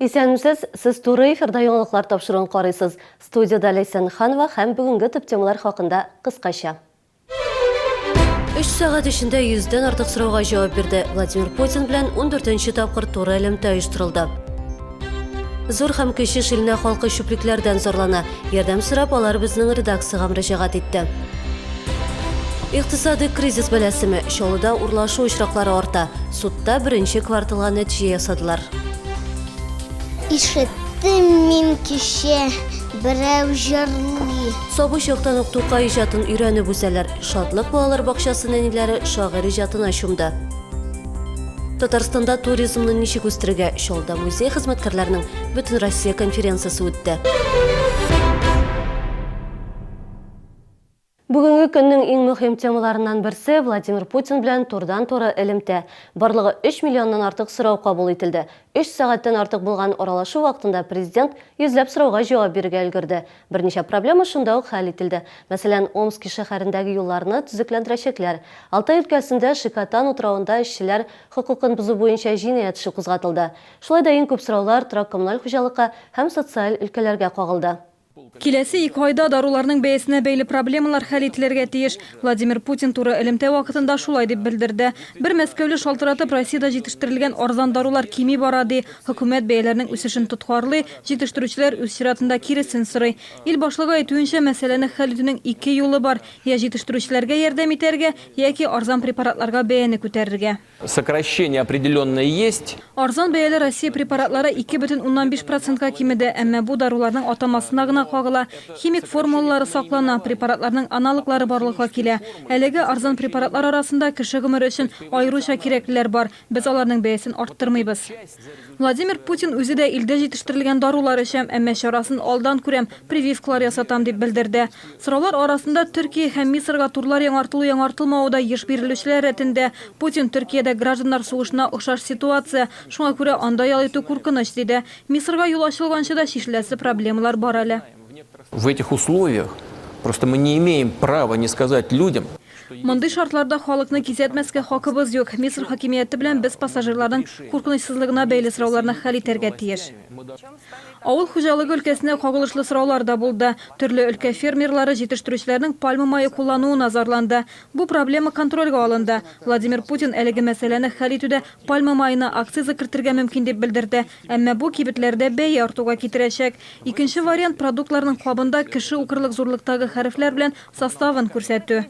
Исәнмесез, сез туры эфирда яңалыклар тапшыруын карыйсыз. Студиядә Ләйсән Ханова һәм бүгенге төп темалар хакында кыскача. Өч сәгать эчендә йөздән артык сорауга җавап бирде. Владимир Путин белән ундүртенче тапкыр туры элемтә оештырылды. Зур һәм кече Шилнә халкы чүплекләрдән зарлана. Ярдәм сорап, алар безнең редакциягә мөрәҗәгать итте. Икътисадый кризис бәласеме? Чаллыда урлашу очраклары арта. Судта беренче кварталга нәтиҗә ясадылар. Ишеттем мин кичә, берәү җырлый. Сабый чактан ук Тукай иҗатын өйрәнеп үсәләр. Шатлык балалар бакчасы нәниләре шагыйрь иҗатына чумды. Татарстанда туризмны ничек үстерергә? Чаллыда музей хезмәткәрләренең Бөтенроссия конференциясе үтте. Бүгенге көннең иң мөһим темаларыннан берсе, Владимир Путин белән турыдан-туры элемтә. Барлыгы өч миллионнан артык сорау кабул ителде. Өч сәгатьтән артык булган аралашу вакытында Президент йөзләп сорауга җавап бирергә өлгерде. Берничә проблема шунда ук хәл ителде. Мәсәлән, Омски шәһәрендәге юлларны төзекләндерәчәкләр. Алтай өлкәсендә Шикотан утравында эшчеләр хокукын бозу буенча җинаять эше кузгатылды. Шулай да иң күп сораулар торак-коммуналь хуҗалыкка һәм социаль өлкәләргә кагылды. Киләсе ике айда даруларның бәясенә бәйле проблемалар хәл ителергә тиеш. Владимир Путин туры элемтә вакытында шулай дип белдерде. Бер мәскәүле шалтыратып, Россиядә җитештерелгән арзан дарулар кими бара, ди. Хөкүмәт бәяләрнең үсешен тоткарлый, җитештерүчеләр үз чиратында киресен сорый. Ил башлыгы әйтүенчә, мәсьәләне хәл итүнең ике юлы бар, я җитештерүчеләргә ярдәм итәргә, яки арзан препаратларга бәяне күтәрергә. Сокращение определенное есть. Арзан бәяле Россия препаратлары 2,5 процентка кимеде, әмма бу даруларның атамасына гына кагыла. Химик формулалары саклана, препаратларның аналоглары барлыкка килә. Әлеге арзан препаратлар арасында кеше гомере өчен аеруча кирәклеләр бар, без аларның бәясен арттырмыйбыз. Владимир Путин үзе дә илдә җитештерелгән дарулар эчәм, әмма чарасын алдан күрәм, прививкалар ясатам, дип белдерде. Сораулар арасында Төркия һәм Мисырга турлар яңартылу-яңартылмавы да еш бирелүчеләр рәтендә. Путин Төркиядә гражданнар сугышына охшаш ситуация, шуңа күрә анда ял итү куркыныч, диде. Мисырга юл ачылганчы да чишеләсе проблемалар бар әле. В этих условиях просто мы не имеем права не сказать людям, Мондый шартларда халыкны кисәтмәскә хакыбыз юк. Мисыр хакимияте белән без пассажирларның куркынычсызлыгына бәйле сорауларны хәл итәргә тиеш. Авыл хуҗалыгы өлкәсенә кагылышлы сораулар да булды. Төрле өлкә фермерлары җитештерүчеләрнең пальма мае куллануына зарланды. Бу проблема контрольгә алынды. Владимир Путин әлеге мәсьәләне хәл итүдә пальма маена акциза кертергә мөмкин дип белдерде. Әмма бу кибетләрдә бәя артуга китерәчәк. Икенче вариант, продуктларның кабында кеше укырлык зурлыктагы хәрефләр белән Составын күрсәтү.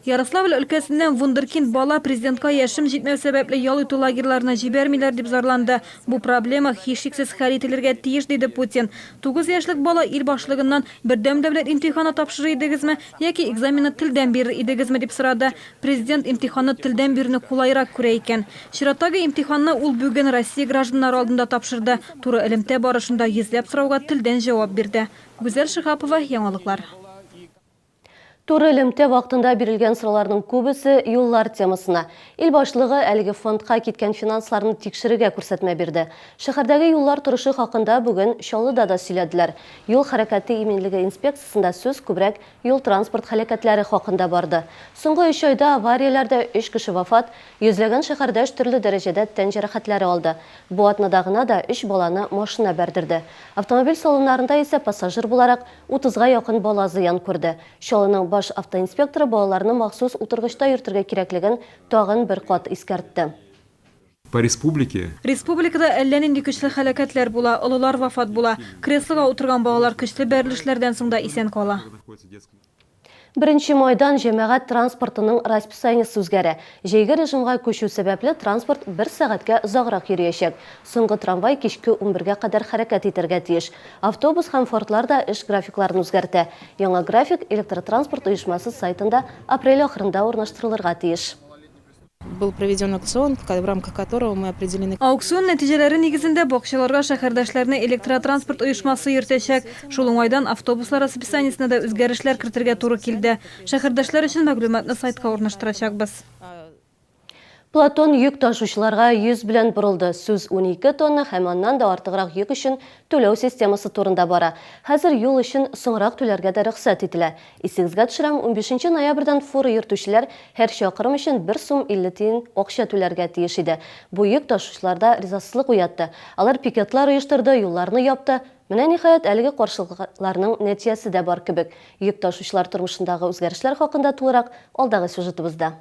Ярославль өлкәсеннән вундеркинд бала президентка яшем җитмәү сәбәпле ял итү лагерьларына җибәрмиләр дип зарланды. Бу проблема, һичшиксез, хәл ителергә тиеш, диде Путин. Тугыз яшьлек бала ил башлыгыннан бердәм дәүләт имтиханы тапшырыр идегезме яки экзаменны телдән бирер идегезме дип сорады. Президент имтиханны телдән бирүне кулайрак күрә икән. Чираттагы имтиханны ул бүген Россия гражданнары алдында тапшырды. Туры элемтә барышында йөзләп сорауга телдән җавап бирде. Гүзәл Шиһапова, Яңалыклар. Туры элемтә вакытында бирелгән сорауларның күбесе юллар темасына. Ил башлыгы әлеге фондка киткән финансларны тикшерергә күрсәтмә бирде. Шәһәрдәге юллар торышы хакында бүген Чаллыда да сөйләделәр. Юл хәрәкәте иминлеге инспекциясендә сүз күбрәк юл-транспорт һәлакәтләре хакында барды. Соңгы өч айда аварияләрдә өч кеше вафат, йөзләгән шәһәрдәш төрле дәрәҗәдә тән җәрәхәтләре алды. Бу атнада гына да өч баланы машина бәрдерде. Автомобиль салоннарында исә пассажир буларак утызга якын бала зыян күрде. Чаллының баш автоинспекторы балаларны махсус утыргычта йөртергә кирәклеген тагын бер кат искәртте. По республике. Республикада әллә нинди көчле һәлакәтләр була, олылар вафат була. Креслога утырган балалар көчле бәрелешләрдән соң да исән кала. Беренче майдан җәмәгать транспортының расписаниесе үзгәрә. Җәйге режимга күчү сәбәпле, транспорт бер сәгатькә озаграк йөриячәк. Соңгы трамвай кичке унбергә кадәр хәрәкәт итәргә тиеш. Автобус һәм Фордлар да эш графикларын үзгәртә. Яңа график Электротранспорт оешмасы сайтында апрель ахырында урнаштырылырга тиеш. Был проведен аукцион, в рамках которого мы определены. Аукцион нәтиҗәләре нигезендә бакчаларга шәһәрдәшләрне электротранспорт оешмасы йөртәчәк. Шул уңайдан автобуслар расписаниесенә дә үзгәрешләр кертергә туры килде. Шәһәрдәшләр өчен мәгълүматны сайтка урнаштырачакбыз. Платон йөк ташучыларга 100 белән борылды. Сүз 12 тонна һәм аннан да артыграк йөк өчен түләү системасы турында бара. Хәзер юл өчен соңрак түләргә дә рөхсәт ителә. Исегезгә төшерәм, унбишенче ноябрьдән фура йөртүчеләр һәр чакрым өчен бер сум 50 тиен акча түләргә тиеш иде. Бу йөк ташучыларда ризасызлык уятты. Алар пикетлар оештырды, юлларны япты. Менә, ниһаять, әлеге каршылыкларның нәтиҗәсе дә бар кебек. Йөк ташучылар тормышындагы үзгәрешләр хакында тулырак алдагы сюжетыбызда.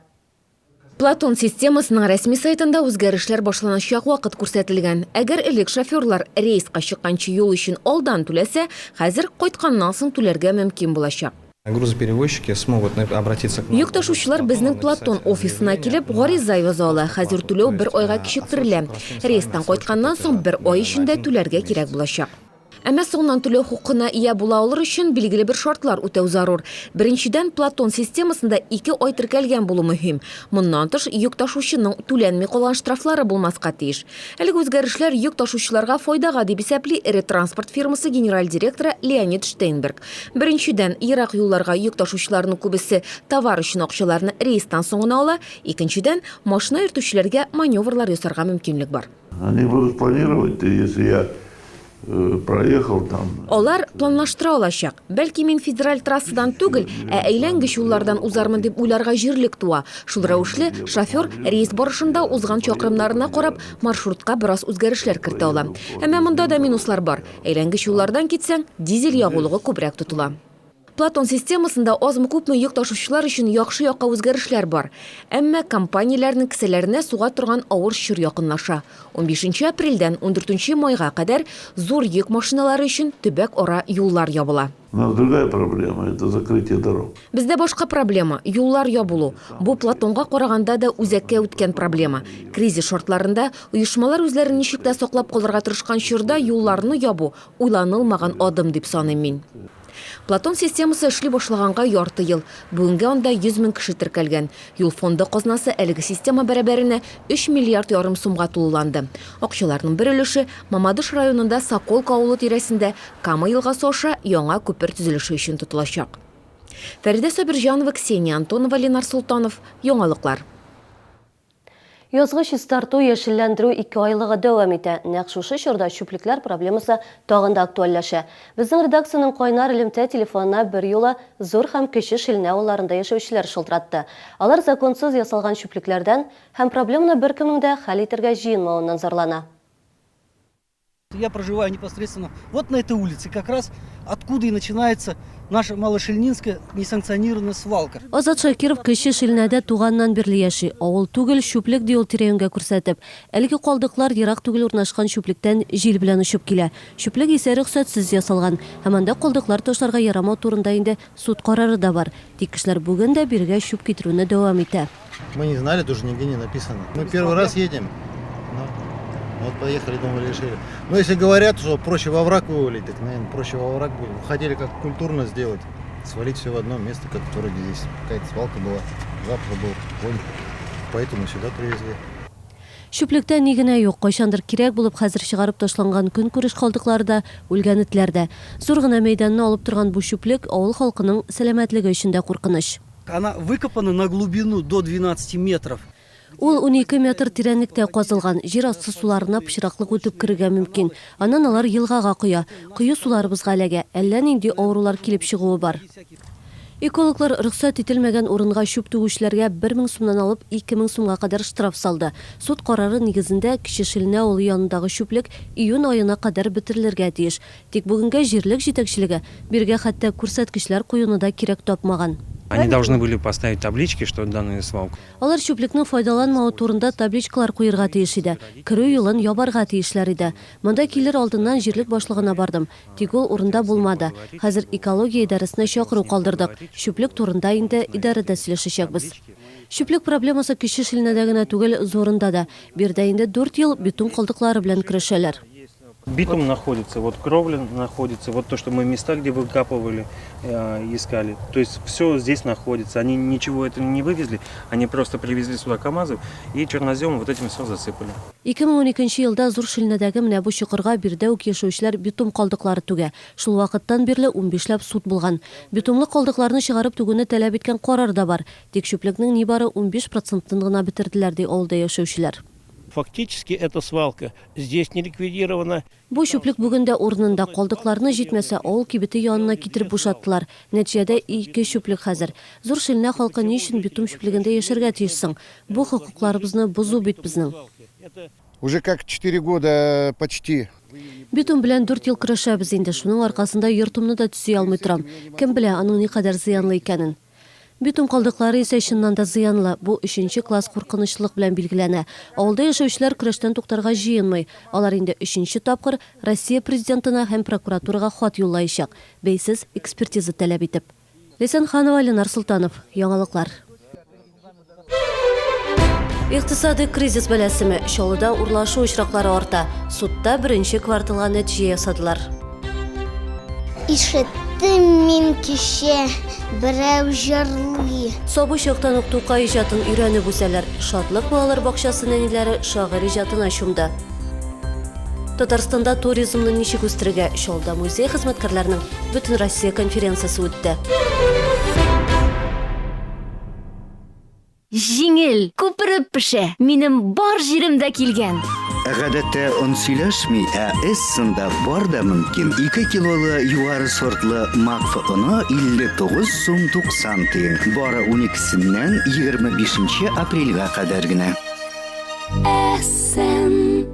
Платон системасының рәсми сайтында үзгәрешләр башланачак вакыт күрсәтелгән. Әгәр элек шоферлар рейска чыкканчы юл өчен алдан түләсә, хәзер кайтканнан соң түләргә мөмкин булачак. Грузоперевозчики смогут обратиться к нам. Йөк ташучылар безнең Платон офисына килеп, гариза яза ала. Хәзер түләү бер айга кичектерелә. Рейстан кайтканнан соң бер ай эчендә түләргә кирәк булачак. Әмма соңыннан түләү хокукына ия була алыр өчен билгеле бер шартлар үтәү зарур. Беренчедән, Платон системасында ике ай теркәлгән булу мөһим. Моннан тыш, йөк ташучының түләнми калган штрафлары булмаска тиеш. Әлеге үзгәрешләр йөк ташучыларга файдага, дип исәпли эре транспорт фирмасы генераль директоры Леонид Штейнберг. Беренчедән, ерак юлларга йөк ташучыларның күбесе товар өчен акчаларны рейстан соң гына ала, икенчедән, машина йөртүчеләргә маневрлар ясарга мөмкинлек бар. Они будут планировать, если я э, проехал там. Алар планлаштыра алачак. Бәлки мин федераль трассадан түгел, ә әйләнгеч юллардан узармын дип уйларга җирлек туа. Шул рәвешле, шофер рейс барышында узган чакрымнарына карап, маршрутка бераз үзгәрешләр кертә ала. Әмма монда да минуслар бар. Әйләнгеч юллардан китсәң, дизель ягулыгы күбрәк тотыла. Платон системасында азмы-күпме йөк ташучылар өчен яхшы якка үзгәрешләр бар. Әмма компанияләрнең кесәләренә суга торган авыр чор якынлаша. Унбишенче апрельдән ундүртенче майга кадәр зур йөк машиналары өчен төбәк-ара юллар ябыла. У нас другая проблема, это закрытие дорог. Бездә башка проблема, юллар ябылу. Бу Платонга караганда да үзәккә үткән проблема. Кризис шартларында, оешмалар үзләрен ничек тә саклап калырга тырышкан чорда юлларны ябу, уйланылмаган адым дип саныйм мин. Платон системасы эшли башлаганга ярты ел. Бүгенгә анда 100 мең кеше теркәлгән. Юл фонды казнасы әлеге система бәрабәренә 3 миллиард ярым сумга тулыланды. Акчаларның бер өлеше Мамадыш районында Соколка авылы тирәсендә Кама елгасы аша яңа күпер төзелеше өчен тотылачак. Фәридә Сабирҗанова, Ксения Антонова, Ленар Солтанов. Яңалыклар. Язгы чистарту, яшелләндерү икеайлыгы дәвам итә. Нәкъ шушы чорда чүплекләр проблемасы тагын да актуальләшә. Безнең редакциянең кайнар элемтә телефонына берьюлы Зур һәм Кече Шилнә авылларында яшәүчеләр шылтыратты. Алар законсыз ясалган чүплекләрдән һәм проблеманы беркемнең дә хәл итәргә җыенмавыннан зарлана. Я проживаю непосредственно вот на этой улице, как раз откуда и начинается наша Малошельнинская несанкционированная свалка. Азат Шакиров Кече Шилнәдә туганнан бирле яши. Авыл түгел, чүплек, ди ул тирә-юньгә күрсәтеп. Әлеге калдыклар ерак түгел урнашкан чүплектән җил белән очып килә. Чүплек исә рөхсәтсез ясалган һәм анда калдыклар ташларга ярамау турында инде суд карары да бар. Тик кешеләр бүген дә бирегә чүп китерүне дәвам итә. Мы не знали, тоже нигде не написано. Мы первый раз едем. Ну, вот поехали, думали, решили. Но если говорят, что проще во враг вывалить, так, наверное, проще во враг будем. Хотели как культурно сделать, свалить все в одно место, как вроде здесь какая-то свалка была, запах был, вонь. Поэтому сюда привезли. Чүплектә ни генә юк, кайчандыр кирәк булып, хәзер чыгарып ташланган көнкүреш калдыклары да, үлгән этләр дә. Зур гына мәйданны алып торган бу чүплек авыл халкының сәламәтлеге өчен дә куркыныч. Она выкопана на глубину до 12 метров. Ул 12 метр тирәнлектә казылган. Җир асты суларына пычраклык үтеп керергә мөмкин. Аннан алар елгага коя. Кое суларыбызга эләгә. Әллә нинди авырулар килеп чыгуы бар. Экологлар рөхсәт ителмәгән урынга чүп түгүчеләргә 1000 сумнан алып 2000 сумга кадәр штраф салды. Суд карары нигезендә, Кече Шилнә авылы янындагы чүплек июнь аена кадәр бетерелергә тиеш. Тик бүгенгә җирлек җитәкчелеге бирегә хәтта күрсәткечләр куюны да кирәк тапмаган. Они должны были поставить таблички, что данную свалку. Алар чүплекнең файдаланмавы турында табличкалар куерга тиеш иде, керү юлын ябарга тиешләр иде. Монда килер алдыннан җирлек башлыгына бардым, тик ул урында булмады. Хәзер экология идарәсенә чакыру калдырдык, чүплек турында инде идарәдә сөйләшәчәкбез. Чүплек проблемасы Кече Шилнәдә генә түгел, зурында да. Биредә инде дүрт ел бетон калдыклары белән көрәшәләр. Битум находится, вот кровля находится, вот то, что мы места, где выкапывали, искали. То есть все здесь находится. Они ничего это не вывезли, они просто привезли сюда КАМАЗы и черноземом вот этим все засыпали. 2012 елда Зур Шилнәдәге менә бу чокырга биредә үк яшәүчеләр битум калдыклары түгә. Шул вакыттан бирле унбишләп суд булган. Битумлы калдыкларны чыгарып түгүне таләп иткән карар да бар. Тик чүплекнең нибары 15 процентын гына бетерделәр, ди авылда яшәүчеләр. Фактически эта свалка здесь не ликвидирована. Бу чүплек бүген дә урынында. Калдыкларны, җитмәсә, авыл кибете янына китереп бушаттылар. Нәтиҗәдә, ике чүплек хәзер. Зур Шилнә халкы ни өчен битум чүплегендә яшәргә тиеш соң? Бу хокукларыбызны бозу бит безнең. Уже как четыре года почти. Битум белән дүрт ел көрәшәбез инде. Шуның аркасында йортымны да төзи алмый торам. Кем белә, аның никадәр зыянлы икәнен. Битум калдыклары исә чыннан да зыянлы. Бу өченче класс куркынычлылык белән билгеләнә. Авылда яшәүчеләр көрәштән туктарга җыенмый. Алар инде өченче тапкыр Россия Президентына һәм прокуратурага хат юллаячак, бәйсез экспертиза таләп итеп. Ләйсән Ханова, Ленар Солтанов. Яңалыклар. Икътисадый кризис бәласеме? Чаллыда урлашу очраклары арта. Судта беренче кварталга нәтиҗә ясадылар. Ишеттем мин кичә, берәү җырлый. Сабый чактан ук Тукай иҗатын өйрәнеп үсәләр. Шатлык балалар бакчасы нәниләре шагыйрь иҗатына чумды. Татарстанда туризмны ничек үстерергә? Чаллыда музей хезмәткәрләренең Бөтенроссия конференциясе үтте. Җиңел, күпереп пешә. Минем бар җирем дә килгән. Гадәттә он сөйләшми, ә Эссенда бар да мөмкин. Ике килолы югары сортлы Макфа оны 59 сум 90 тиен. Бары уникесеннән 25 апрельгә кадәр генә. Эссен.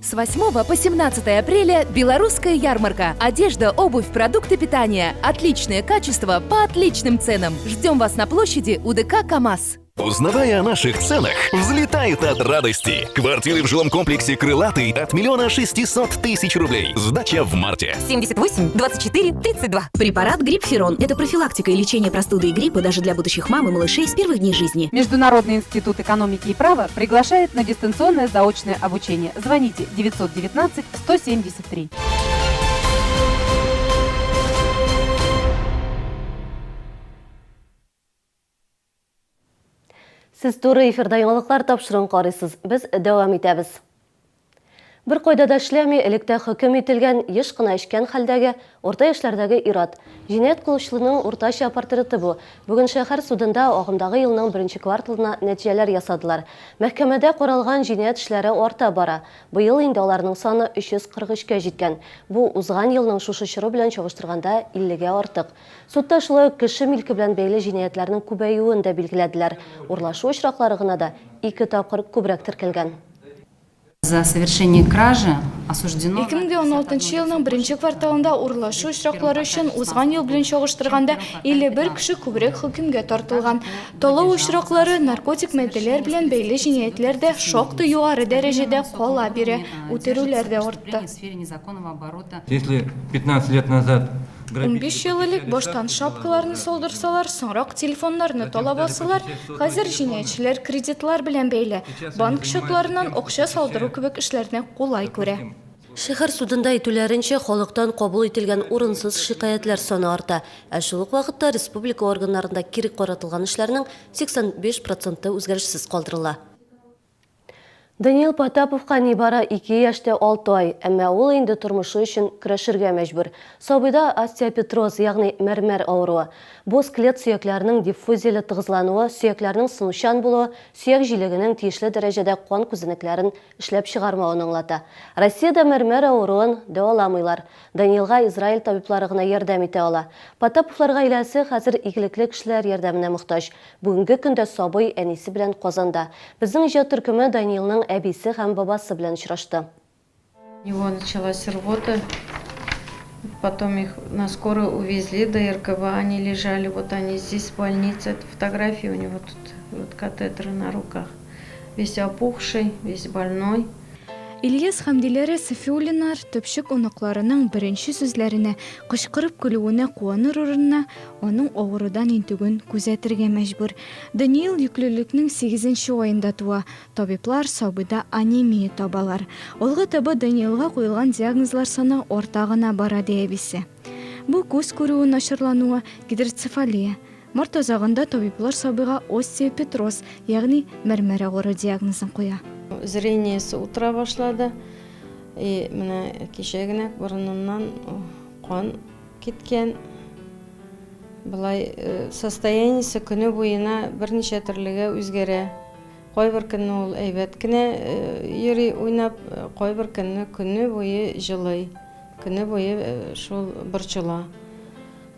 С 8 по 17 апреля белорусская ярмарка. Одежда, обувь, продукты питания. Отличное качество по отличным ценам. Ждем вас на площади УДК КАМАЗ. Узнавая о наших ценах, взлетает от радости. Квартиры в жилом комплексе «Крылатый» от 1 600 000 рублей. Сдача в марте. 78 24 32. Препарат Гриппферон – это профилактика и лечение простуды и гриппа даже для будущих мам и малышей с первых дней жизни. Международный институт экономики и права приглашает на дистанционное заочное обучение. Звоните 919 173. Сез туры эфирда яңалыклар тапшыруын карыйсыз. Без дәвам итәбез. Бер кайда да эшләми, электә хөкем ителгән, еш кына эчкән хәлдәге, урта яшьләрдәге ир-ат. Җинаять кылучылының уртача портреты бу. Бүген шәһәр судында агымдагы елның беренче кварталына нәтиҗәләр ясадылар. Мәхкәмәдә каралган җинаять эшләре арта бара. Быел инде аларның саны 343 кә җиткән. Бу узган елның шушы чоры белән чагыштырганда 50 гә артык. Судта шулай ук кеше милке белән бәйле җинаятьләрнең күбәюен дә билгеләделәр. Урлашу очраклары гына да ике тапкыр күбрәк теркәлгән. За совершение кражи осуждено 2016 елның беренче кварталында урлашу очраклары өчен узган ел белән чагыштырганда 51 кеше күбрәк хөкемгә тартылган. Талау очраклары, наркотик матдәләр белән бәйле җинаятьләр дә шактый югары дәрәҗәдә кала бирә, үтерүләр дә артты. Если 15 лет назад 15 ел элек баштан шапкаларны салдырсалар, соңрак телефоннарны талап алсалар, хәзер җинаятьчеләр кредитлар белән бәйле банк счетларыннан акча салдыру кебек эшләрне кулай күрә. Шәһәр судында әйтүләренчә, халыктан кабул ителгән урынсыз шикаятьләр саны арта. Ә шул ук вакытта республика органнарында кире каратылган эшләрнең 85 проценты үзгәрешсез калдырыла. Даниил Потаповка нибары 2 яшь тә 6 ай, әмма ул инде тормышы өчен көрәшергә мәҗбүр. Сабыйда остеопетроз, ягъни мәрмәр авыруы. Бу скелет сөякләренең диффузияле тыгызлануы, сөякләрнең сынучан булуы, сөяк җилегенең тиешле дәрәҗәдә кан күзәнәкләрен эшләп чыгармавын аңлата. Россиядә мәрмәр авыруын дәваламыйлар. Даниилга Израиль табиблары гына ярдәм итә ала. Потаповлар гаиләсе хәзер игелекле кешеләр ярдәменә мохтаҗ. Бүгенге көндә сабый әнисе белән Казанда. Безнең иҗат төркеме Даниилның әбисе һәм бабасы белән очрашты. У него началась рвота, потом их на скорую увезли до РКБ, они лежали, вот они здесь в больнице, это фотографии у него тут, вот катетеры на руках. Весь опухший, весь больной. Ильяс һәм Диләрә Сафиуллиннар төпчек оныкларының беренче сүзләренә, кычкырып көлүенә куаныр урынына, аның авырудан интегүен күзәтергә мәҗбүр. Даниил йөклелекнең сигезенче аенда туа. Табиблар сабыйда анемия табалар. Алга таба Даниилга куелган диагнозлар саны арта гына бара, ди әбисе. Бу күз күрүе начарлануы, гидроцефалия. Март азагында табиблар сабыйга остеопетроз, ягъни мәрмәр авыру диагнозын куя. Зрениесе утыра башлады. И менә кичә генә борыныннан кан киткән. Болай состояниесе көне буена берничә төрлегә үзгәрә. Кайбер көнне ул әйбәт кенә йөри уйнап, кайбер көнне көне буе җылый, көне буе шул борчыла.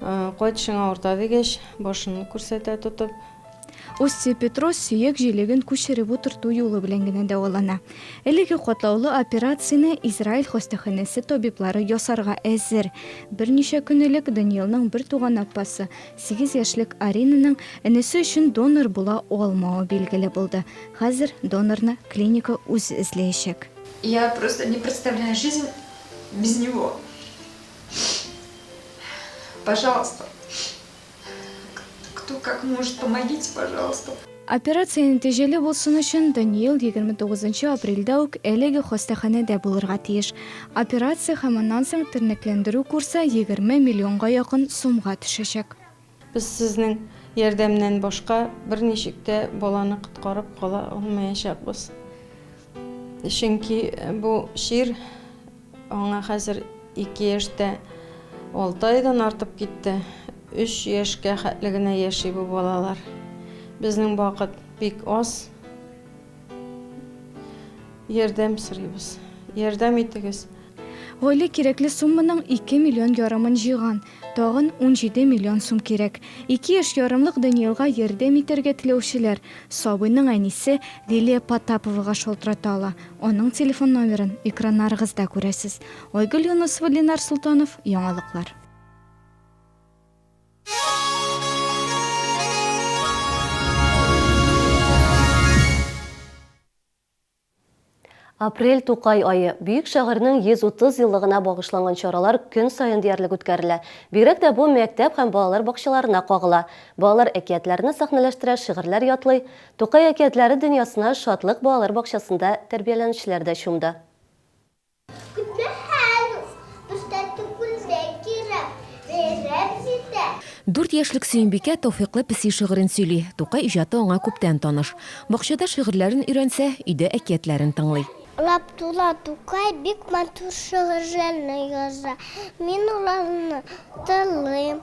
Кай тешең авырта дигәч, башын күрсәтә тотып. Остеопетроз сөяк җилеген күчереп утырту юлы белән генә дәвалана. Әлеге катлаулы операцияне Израиль хастаханәсе табиблары ясарга әзер. Берничә көн элек Даниэлның бертуган апасы, сигез яшьлек Аринаның энесе өчен донор була алмавы билгеле булды. Хәзер донорны клиника үзе эзләячәк. Я просто не представляю жизнь без него. Пожалуйста, кто как может, помогите, пожалуйста. Операция нәтиҗәле булсын өчен, Даниил 29 нчы апрельдә үк әлеге хастаханәдә булырга тиеш. Операция һәм аннан соң тернәкләндерү курсы 20 миллионга якын сумга төшәчәк. Без сезнең ярдәмнән башка берничек тә баланы коткарып кала алмаячакбыз. Чөнки бу чир Аңа хәзер ике яшь тә алты айдан артып китте. Өч яшькә хәтле генә яши бу балалар. Безнең вакыт бик аз. Ярдәм сорыйбыз. Ярдәм итегез. Гаилә кирәкле сумманың 2 миллион ярымын җыйган. Тагын 17 миллион сум кирәк. Ике яшь ярымлык Даниилга ярдәм итәргә теләүчеләр сабыйның әнисе Лилия Потаповага шалтырата ала. Аның телефон номерын экраннарыгызда күрәсез. Айгөл Юнысова, Ленар Солтанов, Яңалыклар. Апрель Тукай ае. Бөек шагыйрьнең 130 еллыгына багышланган чаралар көн саен диярлек үткәрелә. Бигрәк тә бу мәктәп һәм балалар бакчаларына кагыла. Балалар әкиятләрне сәхнәләштерә, шигырьләр ятлый. Тукай әкиятләре дөньясына Шатлык балалар бакчасында тәрбияләнүчеләр дә чумды. Күпме хәл, төштә күлмәк кирәк, бәйрәм җитә. Дүрт яшьлек Сөембикә Тәүфыйклы песи шигырен сөйли. Тукай иҗаты аңа күптән таныш. Бакчада шигырьләрен өйрәнсә, өйдә әкиятләрен тыңлый. Габдулла Тукай бик матур шигырьләрне яза. Мин аларны тыңлыйм,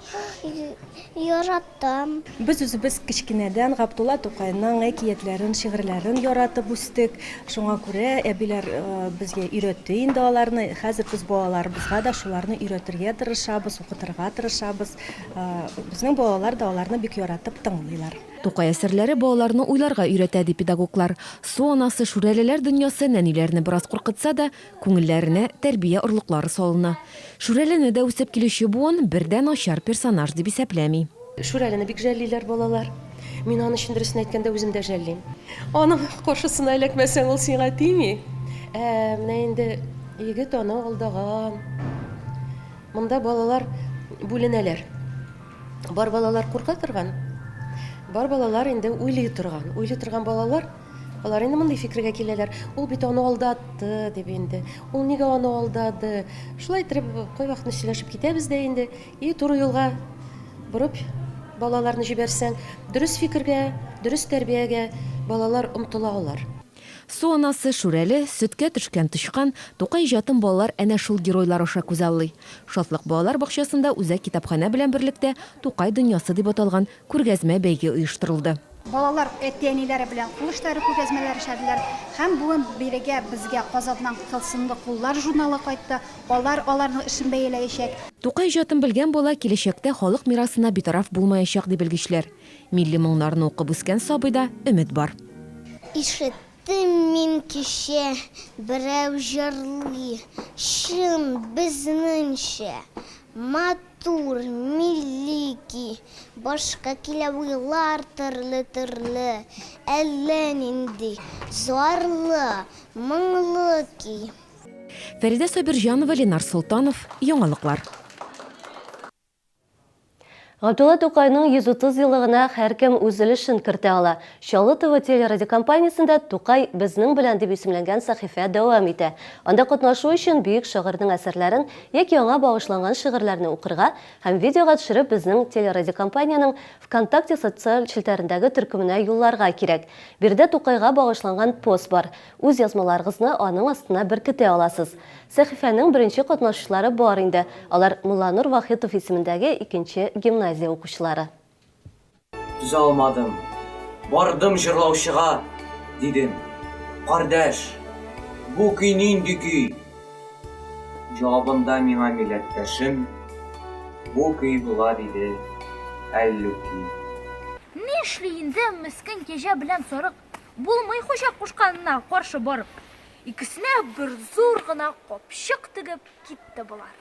яратам. Без үзебез кечкенәдән Габдулла Тукайның әкиятләрен, шигырьләрен яратып үстек. Шуңа күрә әбиләр безгә өйрәтте инде аларны. Хәзер без балаларыбызга да шуларны өйрәтергә тырышабыз, укытырга тырышабыз. Безнең балалар да аларны бик яратып тыңлыйлар. Тукай әсәрләре балаларны уйларга өйрәтә, ди педагоглар. Су анасы, Шүрәлеләр дөньясы нәниләрне бераз куркытса да, күңелләренә тәрбия орлыклары салына. Шүрәлене дә үсеп килүче буын бер дә начар персонаж дип исәпләми. Шүрәлене бик жәллиләр балалар. Мин аны чын дөресен әйткәндә үзем дә жәллим. Аның каршысына эләкмәсәң, ул сиңа тими. Ә менә инде егет аны алдаган. Монда балалар бүленәләр. Бар балалар курка торган, бар балалар инде уйлый торган. Уйлый торган балалар, алар инде мондый фикергә киләләр. Ул бит аны алдатты дип инде. Ул нигә аны алдады? Шулай итеп, кайвакытны сөйләшеп китәбез дә инде. И туры юлга борып балаларны җибәрсәң, дөрес фикергә, дөрес тәрбиягә балалар омтыла алар. Су анасы, Шүрәле, Сөткә төшкән тычкан, Тукай иҗатын балалар әнә шул геройлар аша күзаллый. Шатлык балалар бакчасында үзәк китапханә белән берлектә Тукай дөньясы дип аталган күргәзмә-бәйге оештырылды. Балалар әти-әниләре белән кул эшләре күргәзмәләре эшләделәр һәм бүген бирегә безгә Казаннан Тылсымлы куллар журналы кайтты. Алар аларның эшен бәяләячәк. Тукай иҗатын белгән бала киләчәктә халык мирасына битараф булмаячак, ди белгечләр. Милли моңнарны укып үскән сабыйда өмет бар. Ишеттем мин кичә, берәү җырлый, чын безнеңчә. Матур, милли ки. Башка килә уйлар төрле-төрле, Әллә нинди зарлы, моңлы ки. Фәридә Сабирҗанова, Ленар Солтанов, Яңалыклар. Габдулла Тукайның 130 еллыгына һәркем үз өлешен кертә ала. Чаллы ТВ телерадиокомпаниясендә Тукай безнең белән дип исемләнгән сәхифә дәвам итә. Анда катнашу өчен бөек шагыйрьнең әсәрләрен яки аңа багышланган шигырьләрне укырга һәм видеога төшереп безнең телерадиокомпаниянең ВКонтакте социаль челтәрендәге төркеменә юлларга кирәк. Биредә Тукайга багышланган пост бар. Үз язмаларыгызны аның астына беркетә аласыз. Сәхифәнең беренче катнашучылары бар инде, алар Мулланур Вахитов исемендәге икенче гимназия укучылары. Түзә алмадым, бардым җырлаучыга, дидем, Кардәш, бу көй нинди көй? Җавабында миңа милләттәшем, Бу көй була, диде, Әллүки. Нишли инде мескен кәҗә белән сарык? Булмый хуҗа кушканына каршы барып. Икесенә бер зур гына капчык тегеп китте болар.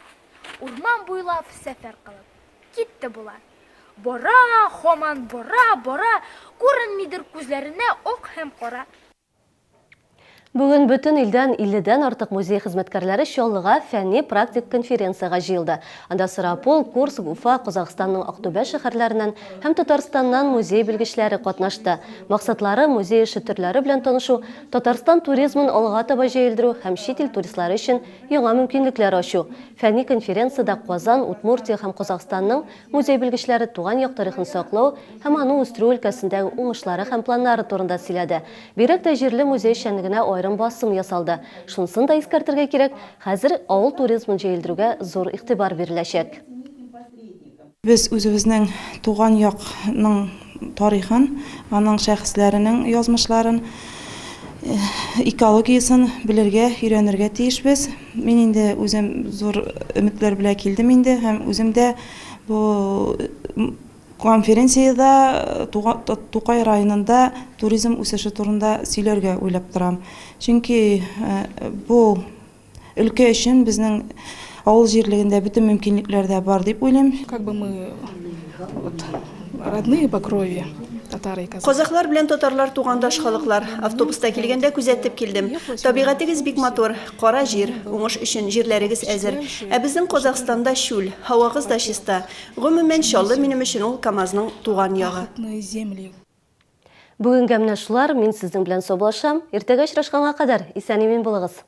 Урман буйлап сәфәр кылып. Китте болар. Бара, һаман бара, бара, күренмидер күзләренә ак һәм кара. Бүген бөтен илдән илледән артык музей хезмәткәрләре Чаллыга фәнни-практик конференциягә җыелды. Анда Сарапул, Курск, Уфа, Казахстанның Актүбә шәһәрләреннән һәм Татарстаннан музей белгечләре катнашты. Максатлары, музей эше төрләре белән танышу, Татарстан туризмын алга таба җәелдерү һәм чит ил туристлары өчен яңа мөмкинлекләр ачу. Фәнни конференциядә Казан, Удмуртия һәм Казахстанның музей белгечләре туган як тарихын саклау һәм аны үстерү өлкәсендәге уңышлары һәм планнары турында сөйләде. Бигрәк тә җирле музей эшчәнлегенә аерым басым ясалды. Шунысын да искәртергә кирәк, хәзер авыл туризмын җәелдерүгә зур игътибар биреләчәк. Без үзебезнең туган якның тарихын, аның шәхесләренең язмышларын, экологиясен белергә, өйрәнергә тиешбез. Мин инде үзем зур өметләр белән килдем инде һәм үзем дә бу конференциядә Тукай районында туризм үсеше турында сөйләргә уйлап торам. Чөнки бу Өлкә өчен безнең авыл җирлегендә бөтен мөмкинлекләр дә бар дип уйлыйм. Как бы мы вот родные по крови, татары и казахи. Казахлар белән татарлар тугандаш халыклар. Автобуста килгәндә күзәтеп килдем. Табигатегез бик матур. Кара җир. Уңыш өчен җирләрегез әзер. Ә безнең Казахстанда чүл. Һавагыз да чиста. Гомумән, Чаллы минем өчен ул КАМАЗның туган ягы. Пахотные земли. Бүгенгә менә шулар, мин сезнең белән саубуллашам. Иртәгә очрашканга кадәр, исән-имин булыгыз.